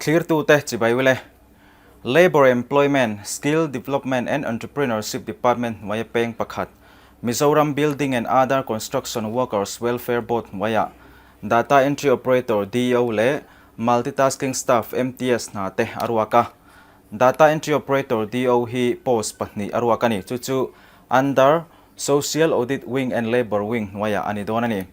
Thlirtute chibai ule. Labour Employment, Skill Development and Entrepreneurship Department hnuaia peng pakhat, Mizoram Building and Other Construction Workers Welfare Board hnuaiah Data Entry Operator, DEO, leh Multitasking Staff, MTS, hna te a ruak a. Data Entry Operator, DEO, hi post pahnih a ruak a ni. Chu chu Under Social Audit Wing and Labour Wing hnuaiah a ni dawn a ni.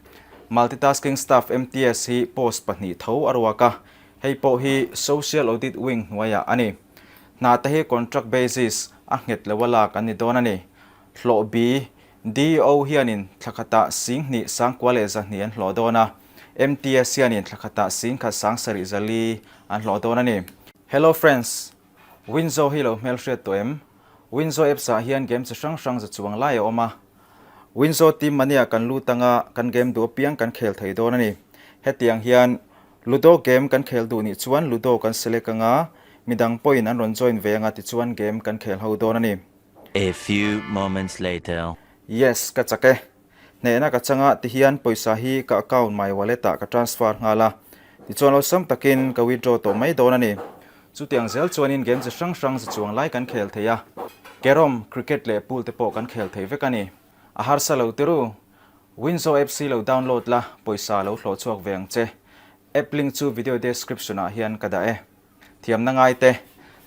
Multitasking Staff, MTS, hi post pahnih tho a ruak a. Hei pawh hi Social Audit Wing hnuaiah a ni. Hna te hi contract basis a nghet lo a lak an ni dawn a ni. Hlawh bi, DEO hianin thla khatah 20 sangkua leh 200 an hlawh dawn a, MTS hianin thla khatah 10,000 sangsahrih 400 an hlawh dawn a ni. Hello friends! Winzo hi lo hmelhriat tawh em? Winzo apps ah hian game chi hrang hrang za chuang lai a awm a. Winzo team mania kan lut anga kan game duh apiang kan khel thei dawn a ni. Hetiang hian Ludo game kan khel duh nih chuan Ludo kan select anga, midang pawhin an rawn join ve anga tichuan game kan khel ho dawn a ni. A few moments later. Yes, ka chak e. Hnehna ka changa tihian pawisa hi ka account my wallet ah ka transfer nghal a, tichuan awlsam takin ka withdraw tawh mai dawn a ni. Chutiang zel chuanin game chi hrang hrang chi chuang lai kan khel thei a, carrom, cricket leh pool te pawh kan khel thei vek a ni. A harsa lo tiru. Winzo app si lo download la, pawisa lo hlawh chhuak ve ang che. App link chu video description ah hian ka dah e. Thiamna ngai te,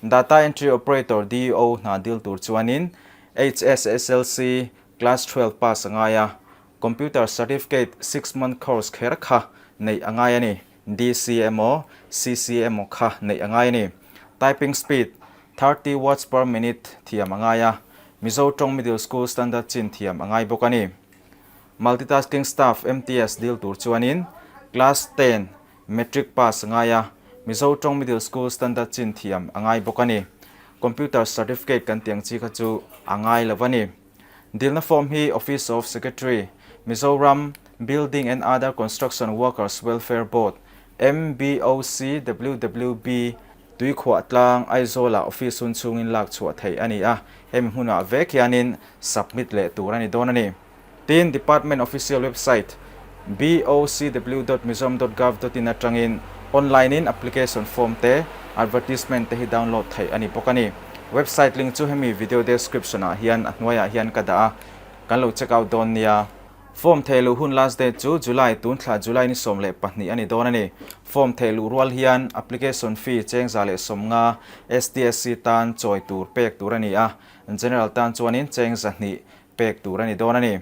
Data Entry Operator, DEO, hna dil tur chuanin HSSLC Class 12 pass a ngai a, Computer Certificate 6 month course kher kha neih a ngai a ni. DC emaw CC emaw kha neih a ngai a ni. Typing speed, 30 words per minute thiam a ngai a, Mizo tawng Middle School Standard chin thiam a ngai bawk a ni. Multitasking Staff, MTS, dil tur chuanin Class 10, Matric pass a ngai a, Mizo tawng Middle School Standard chin thiam a ngai bawk a ni. Computer Certificate kan tih ang chi kha chu a ngai lo a ni. Dilna form hi Office of Secretary, Mizoram Building and Other Construction Workers Welfare Board, MBOCWWB, Tuikhuah tlang Aizawlah office hun chhungin lak chhuah theih a ni a, hemi hmunah vek hianin submit leh tur a ni dawn a ni. Tin, Department official website bocw.mizoram.gov.in atangin online-in application form te, advertisement te hi download theih a ni bawk a ni. Website link chu hemi video description-ah hian a hnuaiah hian ka dah a, kan lo check out dawn nia. Form theh luh hun last date chu July tun thla July ni 12 a ni dawn a ni. Form theh luh rual hian application fee cheng 150 STSC tan chawi tur pek tur a ni a, General tan chuanin cheng 200 pek tur a ni dawn a ni.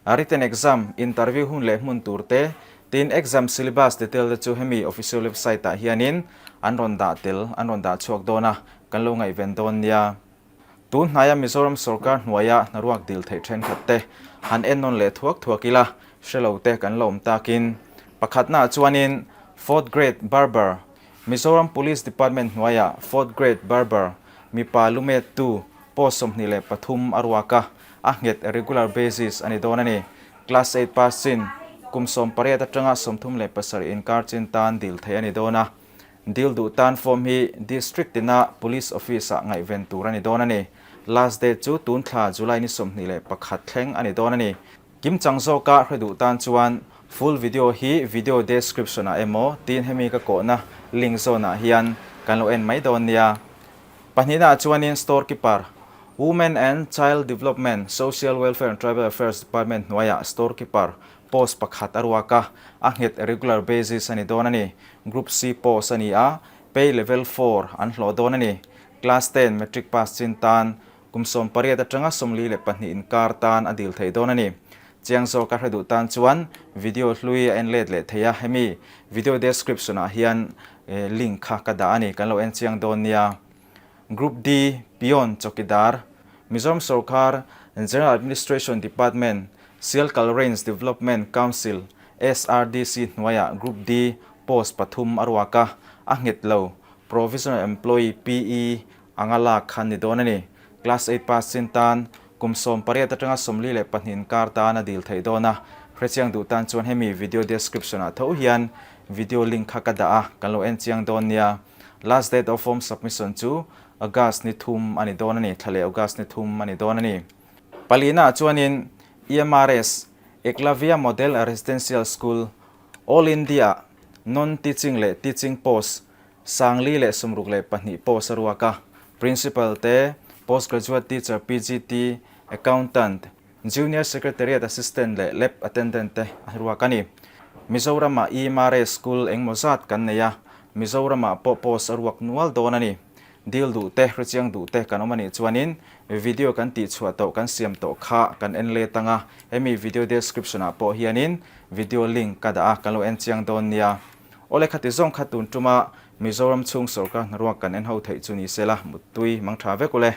Written exam, interview hun leh hmun tur te, tin exam syllabus detail te chu hemi official website ah hianin an rawn dah tel, an rawn dah chhuak dawn a, kan lo ngaihven dawn nia. Tun hnaia Mizoram sorkar hnuaia hnaruak dil theih thenkhat te han ennawn leh thuak thuak ila, hre lo te kan la awm takin. Pakhatnaah chuanin Fourth Grade Barber, Mizoram Police Department hnuaia Fourth Grade Barber, mipa lumettu, post 23 a ruak a, a nghet regular basis a ni dawn a ni. Class eight pass chin, kum 18 atanga 37 inkar chin tan dil theih a ni dawn a. Dil duh tan form hi District tina Police Office ah ngaihven tur a ni dawn a ni. Last date chu tun thla July ni 21 thleng a ni dawn a ni. Kim chang zawka hre duh tan chuan full video hi video description ah emaw tin hemi ka kawhna link zawn ah hian kan lo en mai dawn nia. Pahnihna ah chuanin Store Keeper, Women and Child Development, Social Welfare and Tribal Affairs Department hnuaiah Store Keeper post pakhat a ruak a, a nghet regular basis a ni dawn a ni. Group C post a ni a, pay level 4 an hlawh dawn a ni. Class 10 matric pass chin tan kum 18 atanga 42 inkar tan a dil thei dawn a ni. Chiang zawk a hre duh tan chuan video hlui a en let leh thei a, hemi video description ah hian link kha ka dah a ni, kan lo en chiang dawn nia. Group D, Peon, Chowkidar, Mizoram Sorkar, General Administration Department, Sialkal Range Development Council, SRDC, hnuaiah Group D post pathum a ruak a, a nghet lo, Provisional Employee, PE, anga lak khan ni dawn a ni. Class eight pass chin tan kum 18 atanga 42 inkar tan a dil theih dawn a, hrechiang duh tan chuan hemi video description ah tho hian video link kha ka dah a, kan lo en chiang dawn nia. Last date of form submission chu August ni thum a ni dawn a ni, thla leh August ni thum a ni dawn a ni. Palina ah chuanin EMRS, Eklavya Model Residential School, All India Non-Teaching leh Teaching Post. 462 post a ruak a, Principal te, Post Graduate Teacher, PGT, Accountant, Junior Secretariat Assistant leh Lab Attendant te a ruak a ni. Mizoramah EMRA School engmaw zat kan nei a, Mizoramah pawh post a ruak nual dawn a ni. Dil duh te, hrechiang duh te kan awm a nih chuanin video kan tihchhuah tawh kan siam tawh kha kan en let anga, hemi video description ah pawh hianin video link ka dah a, kan lo en chiang dawn nia. Awle khati zawng kha tun tuma Mizoram chhung sorkar hnaruak kan en ho theih chu ni sela, muttui mang tha vek ule.